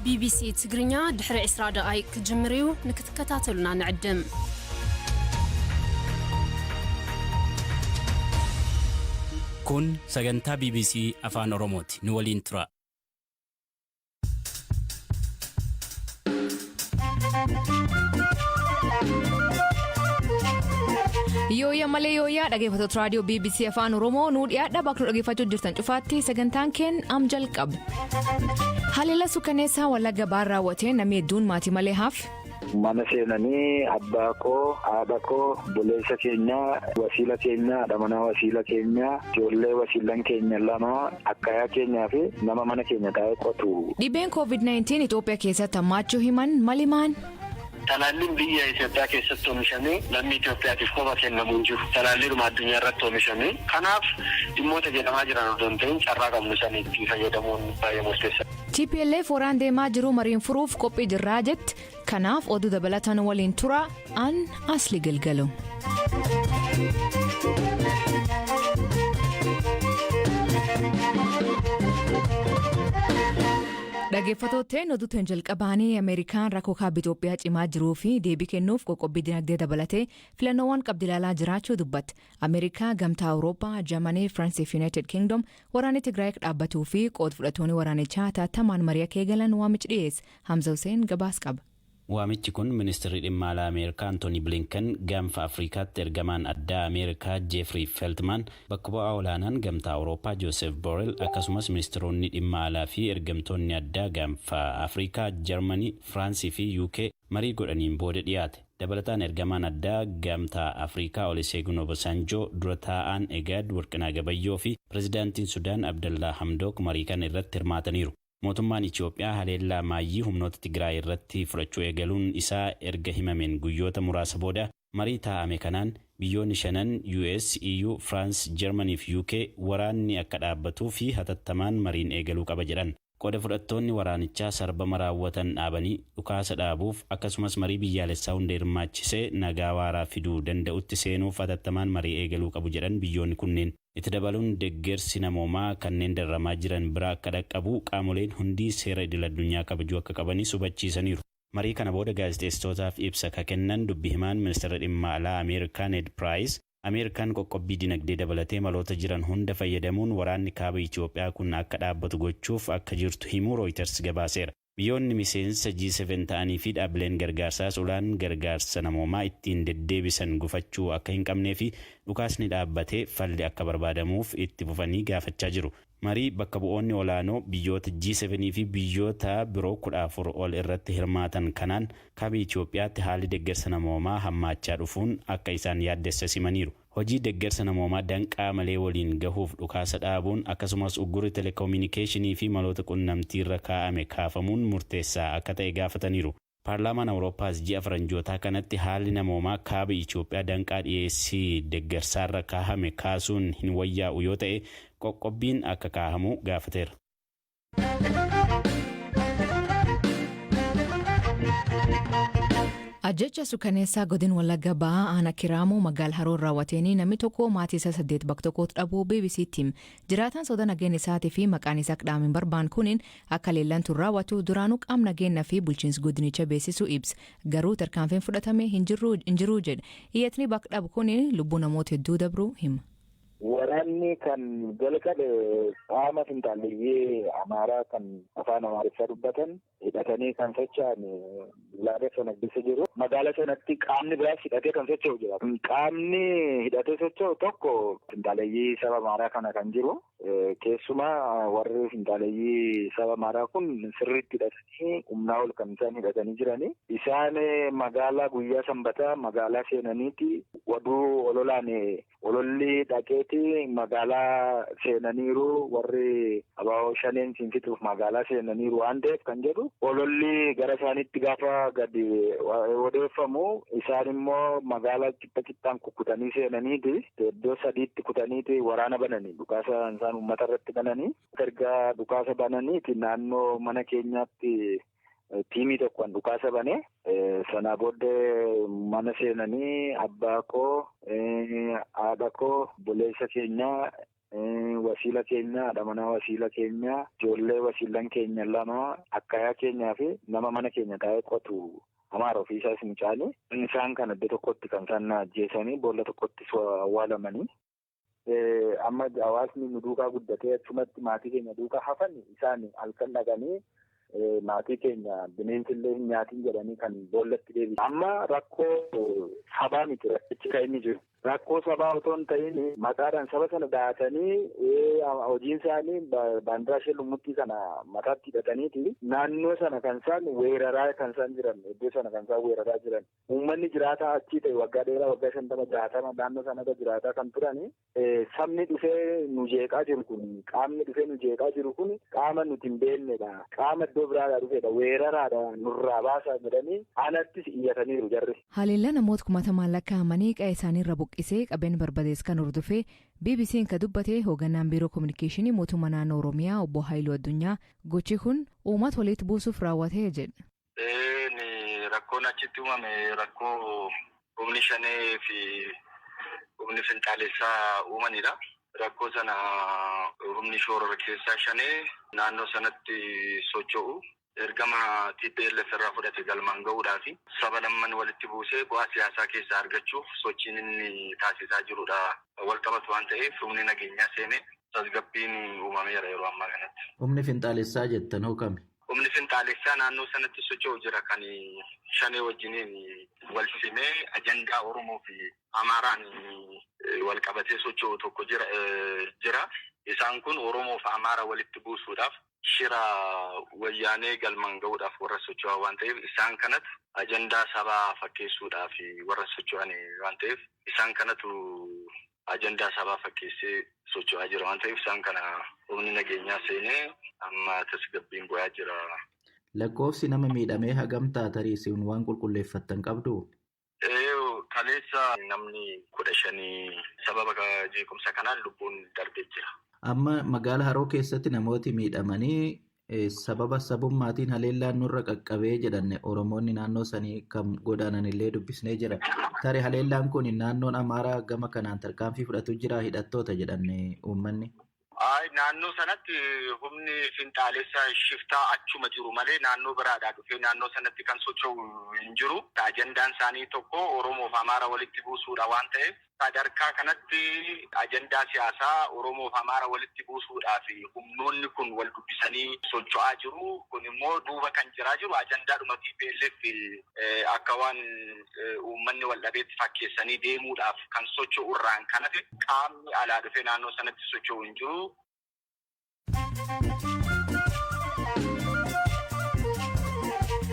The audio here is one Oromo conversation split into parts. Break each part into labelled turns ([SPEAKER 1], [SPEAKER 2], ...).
[SPEAKER 1] ቢቢሲ ትግርኛ ድሕሪ 20 ደቓይቅ ክጅምር እዩ። ንክትከታተሉና ንዕድም።
[SPEAKER 2] Kun sagantaa BBC Afaan Oromooti. Nu waliin tura.
[SPEAKER 3] Yooyyaa malee yooyyaa dhaggeeffattoota raadiyoo BBC Afaan Oromoo nuu dhiyaadha bakka nu dhaggeeffachuu jirtan cufaatti sagantaan keen am jalqabu. Haleellaa suukaneessaa Wallagga Bahaa raawwateen namni hedduun maatii malee hafe.
[SPEAKER 4] Mana seenanii abbaa koo, haadha koo, obboleessa keenyaa, wasiila keenyaa, haadha manaa wasiila keenyaa, ijoollee wasiilan keenya lama, akkayaa keenyaa fi nama mana keenya taa'ee qotu.
[SPEAKER 3] Dhibeen COVID-19 Itoophiyaa keessatti hammaachuu himan malimaan.
[SPEAKER 5] Talaalliin biyya Itoophiyaa keessatti oomishamee lammii Itoophiyaatiif qofa kennamu hin jiru. Talaalliidhuma addunyaa irratti oomishame. Kanaaf dhimmoota jedhamaa jiran odoo hin ta'in carraa qabnu sana itti fayyadamuun baay'ee murteessaadha.
[SPEAKER 3] TPLF waraan deemaa jiru mariin furuuf qophii jirraa jetti. Kanaaf oduu dabalataan waliin tura an Asli Galgalo. Dhaggeeffattootni oduutiin jalqabaanii Ameerikaan rakkoo kaaba Itoophiyaa cimaa jiruu fi deebii kennuuf qoqqobbii dinagdee dabalatee filannoowwan qabdi ilaalaa jiraachuu dubbatti. Ameerikaa, Gamtaa Awurooppaa, Jarmanii, Firaansii fi Yuunaayitid Kingdom waraanni Tigraay dhaabbatuu fi qooda fudhattoonni waraanichaa hatattamaan marii akka eegalan waamichi dhiyeesse. Hamza Hussein gabaas qaba.
[SPEAKER 2] Waamichi kun ministeerri dhimma alaa Ameerikaa Antooni Bilinken, gaanfa Afrikaatti ergamaan addaa Ameerikaa Jeefrii Feltmaan, bakka bu'aa olaanaan Gamtaa Awurooppaa Joosef Borrell, akkasumas ministeeronni dhimma alaa fi ergamtoonni addaa gaanfa Afrikaa, Jarmanii, Firaansii fi UK marii godhaniin booda dhiyaate. Dabalataan ergamaan addaa Gamtaa Afrikaa Olusegun Obasanjoo, dura taa'aan IGAD Warqinaa Gabayyoo fi pirezidaantiin Sudaan Abdallaa Hamdook marii kana irratti hirmaataniiru. Mootummaan Itoophiyaa haleellaa maayyii humnoota Tigraay irratti fudhachuu eegaluun isaa erga himameen guyyoota muraasa booda marii taa'ame kanaan biyyoonni shanan US, EU, France, Germany fi UK waraanni akka dhaabbatuu fi hatattamaan mariin eegaluu qaba jedhan. Qooda fudhattoonni waraanichaa sarbama raawwatan dhaabanii dhukaasa dhaabuuf akkasumas marii biyyaalessaa hunda hirmaachisee nagaa waaraa fiduu danda'utti seenuuf hatattamaan marii eegaluu qabu jedhan biyyoonni kunneen. Itti dabaluun deeggarsi namoomaa kanneen dararamaa jiran bira akka dhaqqabu qaamoleen hundi seera idil addunyaa kabajuu akka qabanis hubachiisaniiru. Marii kana booda gaazexeessitootaaf ibsa ka kennan dubbi himaan ministeera dhimma alaa Ameerikaa Ned Price, Ameerikaan qoqqobbii dinagdee dabalatee maloota jiran hunda fayyadamuun waraanni kaaba Itoophiyaa kun akka dhaabbatu gochuuf akka jirtu himuu Reuters gabaaseera. Biyyoonni miseensa G7 ta'anii fi dhaabbileen gargaarsaas ulaan gargaarsa namoomaa ittiin deddeebisan gufachuu akka hin qabnee fi dhukaasni dhaabbatee falli akka barbaadamuuf itti fufanii gaafachaa jiru. Marii bakka bu'oonni olaanoo biyyoota G7 fi biyyoota biroo 14 ol irratti hirmaatan kanaan kaaba Itoophiyaatti haalli deeggarsa namoomaa hammaachaa dhufuun akka isaan yaaddessa simaniiru. Hojii deeggarsa namoomaa danqaa malee waliin gahuuf dhukaasa dhaabuun akkasumas uggurri teleekoominikeeshinii fi maloota qunnamtii irra kaa'ame kaafamuun murteessaa akka ta'e gaafataniiru. Paarlaamaan Awurooppaas ji'a faranjootaa kanatti haalli namoomaa kaaba Itoophiyaa danqaa dhiyeessii deeggarsaarra kaahame kaasuun hin wayyaa'u yoo ta'e qoqqobbiin akka kaahamu gaafateera.
[SPEAKER 3] Ajjecha suukaneessaa godin Wallagga Bahaa aanaa Kiraamuu magaala Haroon raawwateenii namni tokko maatii isaa saddeet bakka tokkotti dhabuu BBC'tti hime. Jiraataan soda nageenya isaatii fi maqaan isaa qadaame hin barbaanne kuniin akka leellaan tun raawwatu duraanuu qaama nageenyaa fi bulchiinsi godinichaa beeksisuu ibsa. Garuu tarkaanfiin fudhatame hin jiru jedhe. Iyyatni bakka dhabu kuniin lubbuu namoota hedduu dabruu hima.
[SPEAKER 4] Waraanni kan jalqabe qaama finxaalleeyyii Amaaraa kan afaan Amaariffaa dubbatan hidhatanii kan socho'an laga sana keessa jiru. Magaala sanatti qaamni biraas hidhatee kan socho'u jira. Qaamni hidhatee socho'u tokko finxaalleeyyii saba Amaaraa kana kan jiru. Keessumaa warri finxaalleeyyii saba Amaaraa kun sirriitti hidhatanii humnaa ol kan isaan hidhatanii jirani. Isaan magaalaa guyyaa Sanbataa magaalaa seenaniiti oduu ololaan ololli dhaqeeti magaalaa seenaniiru warri abaaboo shaneen siin fixuuf magaalaa seenaniiru waan ta'eef kan jedhu ololli gara isaaniitti gaafa gadi odeeffamu isaan immoo magaalaa qixxa qixxaan kukkutanii seenaniiti iddoo sadiitti kutaniiti waraana bananii dhukaasa isaan uummata irratti bananii erga dhukaasa bananiiti naannoo mana keenyaatti tiimii tokkoon dhukaasa banee sanaa booddee mana seenanii abbaa koo, haadha koo, obboleessa keenyaa, Wasiila keenya, haadha manaa wasiila keenya, ijoollee wasiilan keenya lama, akkayaa keenyaa fi nama mana keenya taa'ee qotu Amaara ofiisaas mucaani. Isaan kan iddoo tokkotti kan isaan ajjeesanii boolla tokkotti awwaalamanii. Amma hawaasni nu duukaa guddatee achumatti maatii keenya duukaa hafan isaan halkan dhaqanii maatii keenya bineensi illee hin nyaatiin jedhanii kan boollatti deebisan. Amma rakkoo sabaa miti rakkichi kan inni jiru. Rakkoo sabaa otoo hin ta'in maqaadhaan saba sana dahatanii hojiin isaanii baandiraa ishee lummuttii sana mataatti hidhataniiti naannoo sana kan isaan weeraraa kan isaan jiran, iddoo sana kan isaan weeraraa jiran. Uummanni jiraataa achii ta'e waggaa dheeraa, waggaa 50, 60 naannoo sanarra jiraataa kan turani, sabni dhufee nu jeeqaa jiru kun, qaamni dhufee nu jeeqaa jiru kun qaama nuti hin beeknedha. Qaama iddoo biraadhaa dhufedha. Weeraraadha, nurraa baasaa jedhanii aanattis iyyataniiru jarri.
[SPEAKER 3] Haleellaa namoota kumatamaan lakkaa'amanii qe'ee isaaniirra buqqisee qabeen barbadees kan hordofee BBC'n ka dubbate hoogganaan biiroo kominikeeshinii mootummaa naannoo Oromiyaa obbo Haayiluu Addunyaa, gochi kun uummata walitti buusuuf raawwatee jedha.
[SPEAKER 6] Rakkoon achitti uumame rakkoo humni shanee fi humni finxaalessaa uumanidha. Rakkoo sana humni shoorora keessaa shanee naannoo sanatti socho'u ergama TPLF irraa fudhate galmaan gahuudhaa fi saba lamman walitti buusee bu'aa siyaasaa keessaa argachuuf sochiin inni taasisaa jirudha. Wal qabatu waan ta'eef humni nageenyaa seenee tasgabbiin uumameera yeroo ammaa kanatti.
[SPEAKER 7] Humni finxaalessaa jettan hoo kami?
[SPEAKER 6] Humni finxaalessaa naannoo sanatti socho'u jira, kan shanee wajjiniin wal simee ajandaa Oromoo fi Amaaraan wal qabatee socho'u tokko jira. Isaan kun Oromoo fi Amaara walitti buusuudhaaf, shira wayyaanee galmaan gahuudhaaf warra socho'an waan ta'eef, isaan kanatu ajandaa sabaa fakkeessuudhaaf warra socho'an waan ta'eef, isaan kanatu ajandaa sabaa fakkeessee socho'aa jira waan ta'eef, isaan kana humni nageenyaa seenee amma tasgabbiin bu'aa jira.
[SPEAKER 7] Lakkoofsi nama miidhamee hagam ta'a, tarii isin waan qulqulleeffattan qabdu?
[SPEAKER 6] Kaleessa namni 15 sababa jeequmsa kanaan lubbuun darbee jira.
[SPEAKER 7] Amma magaala Haroo keessatti namooti miidhamanii sababa sabummaatiin haleellaan nurra qaqqabee jedhan, Oromoonni naannoo sanii kan godaanan illee dubbisnee jira. Tarii haleellaan kun naannoon Amaaraa gama kanaan tarkaanfii fudhatu jira, hidhattoota jedhan uummanni.
[SPEAKER 6] Naannoo sanatti humni finxaalessa shiftaa achuma jiru malee naannoo biraadhaa dhufee naannoo sanatti kan socho'u hin jiru. Ajandaan isaanii tokko Oromoof Amaara walitti buusuudha waan ta'eef, sadarkaa kanatti ajandaa siyaasaa Oromoof Amaara walitti buusuudhaaf humnoonni kun wal dubbisanii socho'aa jiru. Kun immoo duuba kan jiraa jiru ajandaadhuma TPLF akka waan uummanni wal dhabeetti fakkeessanii deemuudhaaf kan socho'u irraan kan hafe qaamni alaa dhufee naannoo sanatti socho'u hin jiru.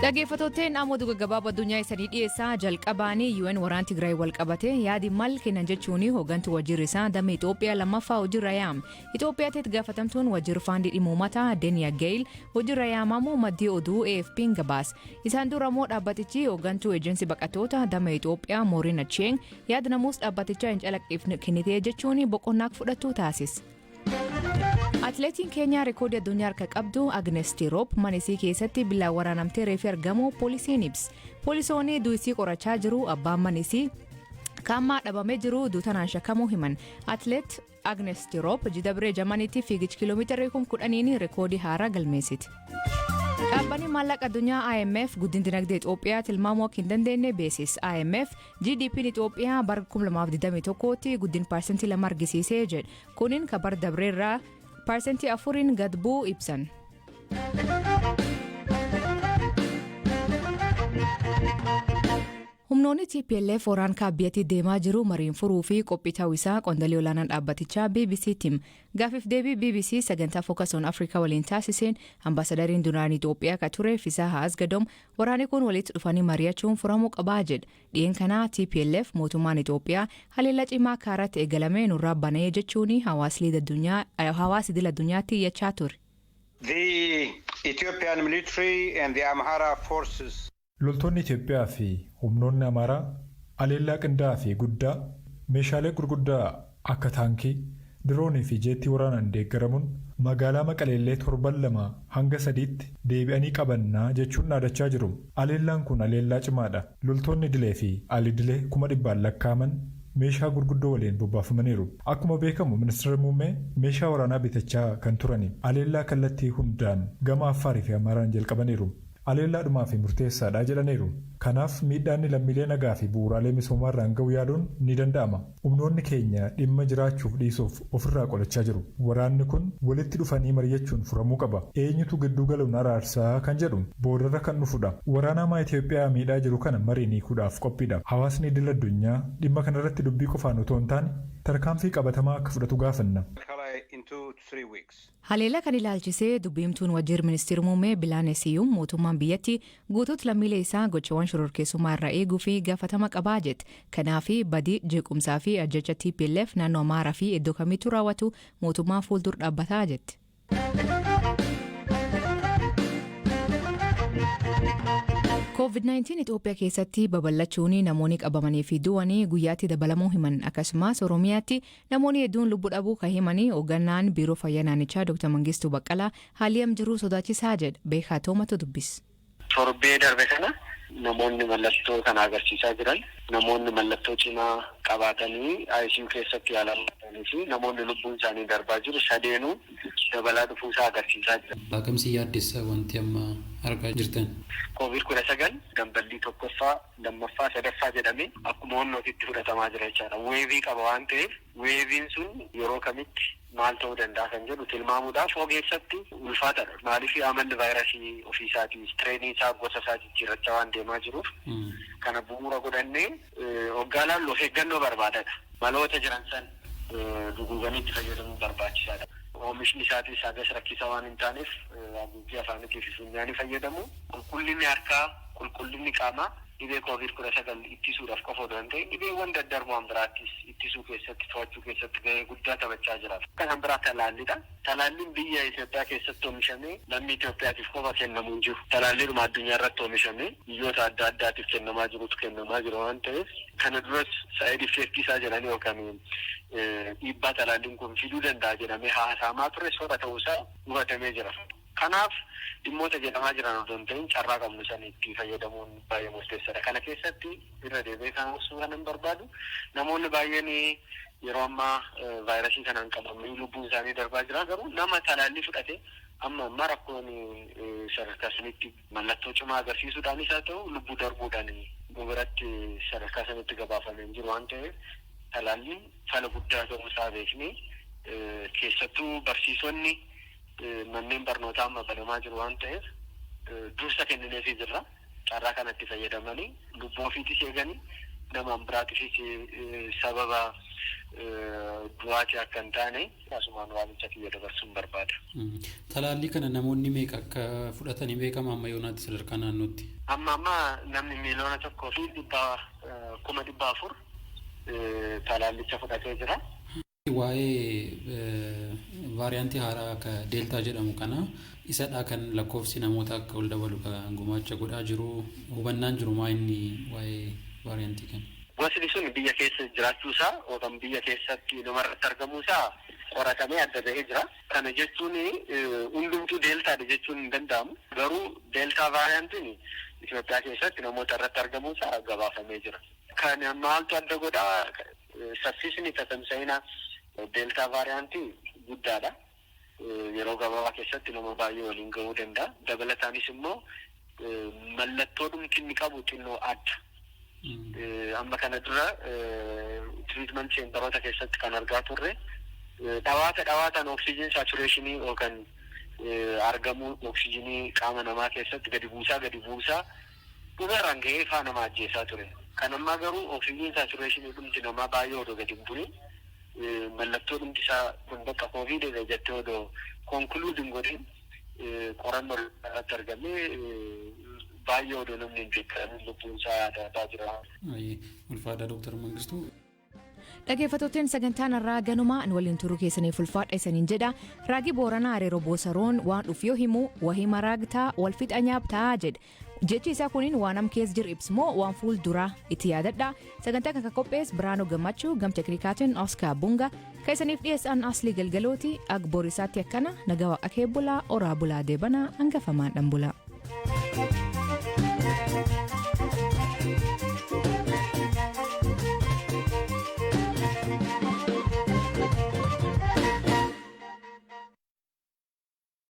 [SPEAKER 3] Dhaggeeffattootni, ammoo oduu gaggabaaboo addunyaa isanii dhiyeessaa. Jalqabaanii UN waraan Tigraay wal qabate yaadi mal kennan jechuun hooggantuu waajjirri isaa damee Itoophiyaa lammaffaa hojiirra yaame. Itoophiyaatti gaafatamtuun waajjirri faandii dhimma uummataa Deniya Geyil hojiirra yaamamuu maddii oduu AFP'n gabaase. Isaan dura immoo dhaabbatichi hooggantuu eejensii baqattoota damee Itoophiyaa Mooriin Achieng yaada namuus dhaabbatichaa hin calaqqifne kennitee jechuun boqonnaa fudhatu taasise. Atileetiin Keenyaa reekoodii addunyaa harka qabdu Agnes Tirop mana isii keessatti billaan waraanamtee reefii argamu poolisiin ibsa. Poolisoonni du'isii qorachaa jiru, abbaan mana isii kaammaa dhabamee jiru duutanaan shakkamuu himan. Atileet Agnes Tirop jidabree Jamaniitti fiigicha kiiloomeetirii 10,000n reekoodii haaraa galmeessiti. Dhaabbanni maallaqa addunyaa IMF guddina dinagdee Itoophiyaa tilmaamuu akka hin dandeenye beeksise. IMF GDP'n Itoophiyaa bara 2021tti guddina 2% argisiisee jedhe. Kunin ka bara dabreerraa 4%n gad bu'uu ibsan. Humnoonni TPLF waraan kaabbiyyatti deemaa jiru mariin furuu fi qophii ta'uu isaa qondaalli olaanaan dhaabbatichaa BBC'tti hima. Gaafiif deebii BBC sagantaa Focus on Africa waliin taasiseen ambaasadariin duraanii Itoophiyaa ka ture Fisaha Asgadom waraanni kun walitti dhufanii mari'achuun furamuu qabaa jedha. Dhi'een kanaa TPLF mootummaan Itoophiyaa haleellaa cimaa akka irratti eegalame nurraa banee jechuun hawaasa idil addunyaatti iyyachaa ture.
[SPEAKER 8] The Ethiopian military and the Amhara forces
[SPEAKER 9] Loltoonni Itoophiyaa fi humnoonni Amaaraa haleellaa qindaa'aa fi guddaa meeshaalee gurguddaa akka taankii, diroonii fi jeettii waraanaan deeggaramuun magaalaa Maqaleellee torban 2 hanga 3tti deebi'anii qabannaa jechuun dhaadachaa jiru. Haleellaan kun haleellaa cimaadha. Loltoonni idilee fi alidilee 100,000 lakkaa'aman meeshaa gurguddoo waliin bobbaafamaniiru. Akkuma beekamu ministeerri muummee meeshaa waraanaa bitachaa kan turani aleellaa kallattii hundaan gama Affaarii fi Amaaraan jalqabaniiru. Aleellaadhumaa fi murteessaadha jedhaniiru. Kanaaf miidhaan lammiilee nagaa fi bu'uuraalee misoomaarraan ga'u yaaduun ni danda'ama. Humnoonni keenya dhimma jiraachuuf dhiisuuf ofirraa qolachaa jiru. Waraanni kun walitti dhufanii mari'achuun furamuu qaba. Eenyutu gidduu galuun araarsaa kan jedhu boodarra kan dhufudha. Waraana hamaa Itoophiyaa miidhaa jiru kana mariin hiikuudhaaf qophiidha. Hawaasni idil addunyaa dhimma kanarratti dubbii qofaan otoo hin taane tarkaanfii qabatamaa akka fudhatu gaafanna.
[SPEAKER 8] In 2 to 3 weeks.
[SPEAKER 3] Haleellaa kan ilaalchisee dubbiimtuun waajjira ministeera muummee Bilaanee Siyyuum mootummaan biyyatti guutuutti lammiilee isaa gochawwan shororkeessummaa irraa eeguu fi gaafatama qabaa jette. Kanaaf badii jeequmsaa fi ajjecha TPLF naannoo Amaaraa fi iddoo kamittuu raawwatu mootummaan fuuldura dhaabbataa jette. COVID-19 Itoophiyaa keessatti babal'achuun namoonni qabamanii fi du'anii guyyaatti dabalamuu himan. Akkasumas Oromiyaatti namoonni hedduun lubbuu dhabuu kan himanii hoogganaan biiroo fayyaa naannichaa Dr. Mangistuu Baqqalaa haalli am jiruu sodaachisaa jedha. Beekaa Toomatu dubbis.
[SPEAKER 5] Torbee darbe kana namoonni mallattoo kana agarsiisaa jiran, namoonni mallattoo cimaa qabaatanii ICU keessatti yaalamanii fi namoonni lubbuun isaanii darbaa jiru sadeenuu dabalaa dhufuusaa agarsiisaa jira.
[SPEAKER 10] Akkamsi yaaddessa wanti amma argaa jirtan?
[SPEAKER 5] Covid-19 damballii tokkoffaa, lammaffaa, sadaffaa jedhamee akkuma onnootitti fudhatamaa jira jechaadha. Wave qaba waan ta'eef waveiin sun yeroo kamitti maal ta'uu danda'a kan jedhu tilmaamuudhaaf ogeessatti ulfaataadha. Maaliif amalli vaayirasii ofiisaatii strainii isaa, gosa isaa jijjiirrachaa waan deemaa jiruuf kana bu'uura godhannee hoggaa laallu of eeggannoo barbaadadha. Maloota jiran san duguuganii itti fayyadamuun barbaachisaadha. Oomishni isaatis hagas rakkisaa waan hin taaneef haguuggii afaanitii fi funyaanii fayyadamu. Qulqullinni harkaa, qulqullinni qaamaa dhibee Covid-19 ittisuudhaaf qofa odoo hin ta'in dhibeewwan daddarboon biraattis ittisuu keessatti, to'achuu keessatti gahee guddaa taphachaa jira. Kan biraa talaallidha. Talaalliin biyya Itoophiyaa keessatti oomishamee lammii Itoophiyaatiif qofa kennamu hin jiru. Talaalliidhuma addunyaa irratti oomishamee biyyoota adda addaatiif kennamaa jirutu kennamaa jira waan ta'eef kana duras side effectii isaa jedhanii yookaan dhiibbaa talaalliin kun fiduu danda'a jedhamee haasa'amaa ture soba ta'uusaa hubatamee jira. Kanaaf dhimmoota jedhamaa jiran odoo hin ta'in carraa qabnu san itti fayyadamuun baay'ee murteessaadha. Kana keessatti irra deebi'ee kan ibsuu kan hin barbaadu, namoonni baay'een yeroo ammaa vaayirasii kanaan qabamanii lubbuun isaanii darbaa jira, garuu nama talaallii fudhate amma ammaa rakkoon sadarkaa sanitti mallattoo cimaa agarsiisuudhaanis haa ta'u lubbuu darbuudhaan nu biratti sadarkaa sanitti gabaafamee hin jiru waan ta'eef talaalliin fala guddaa ta'uu isaa beeknee, keessattuu barsiisonni manneen barnootaa amma banamaa jiru waan ta'eef dursa kennineefii jirra. Carraa kanatti fayyadamanii lubbuu ofiitis eeganii namaan biraatiifis sababa du'aatii akka hin taane asumaan waamicha kiyya dabarsuun barbaada.
[SPEAKER 10] Talaallii kana namoonni meeqa akka fudhatanii beekama amma yoonaatti sadarkaa naannootti?
[SPEAKER 5] Amma amma namni 1,100,400 talaallicha fudhatee jira.
[SPEAKER 10] Waa'ee vaariyaantii haaraa akka deeltaa jedhamu kana, isadhaa kan lakkoofsi namoota akka ol dabalu kan gumaacha godhaa jiru, hubannaan jiru maa inni waa'ee vaariyaantii kana?
[SPEAKER 5] Gosni sun biyya keessa jiraachuusaa yookaan biyya keessatti namarratti argamuusaa qoratamee adda bahee jira. Kana jechuun hundumtuu deeltaadha jechuun hin danda'amu. Garuu deeltaa vaariyaantiin Itoophiyaa keessatti namoota irratti argamuusaa gabaafamee jira. Kan maaltu adda godhaa? Saffisni tatamsa'ina deeltaa vaariyaantii guddaadha. Yeroo gabaabaa keessatti nama baay'ee waliin gahuu danda'a. Dabalataanis immoo mallattoo dhumti inni qabu xinnoo adda. Amma kana dura treatment centeroota keessatti kan argaa turre dhawaata dhawaataan oxygen saturationii yookaan argamuu oksijinii qaama namaa keessatti gadi buusaa gadi buusaa dhumarraan gahee faa nama ajjeesaa ture. Kan ammaa garuu oxygen saturationii dhumti namaa baay'ee odoo gadi hin bu'in, mallattoo dhumti isaa kun bakka Covid jettee odoo conclude hin godhin, qorannoo irratti argamee baay'ee odoo namni hin beekamin lubbuun isaa darbaa jira.
[SPEAKER 10] Ulfaadhaa, Dooktar Mangistuu.
[SPEAKER 3] Dhaggeeffattootni, sagantaan irraa ganumaa nu waliin turuu keessaniif ulfaadha isaniin jedha. Raagi Booranaa Areeroo Boosaroon waan dhufu yoo himu "Wahima raagtaa wal fixa nyaabtaa" jedha. Jechi isaa kuniin waan am keessa jiru ibsu moo waan fuul duraa itti yaadadha? Sagantaa kan qophees Biraanuu Gammachuu, gam teknikaatiin Oskaar Bunga, kan isaniif dhiyeessan Aslii Galgalooti. Ag Boorisaatti akkana nagaa waaqa kee bulaa, oraa bulaa, deebanaa hangafamaan dhan bulaa.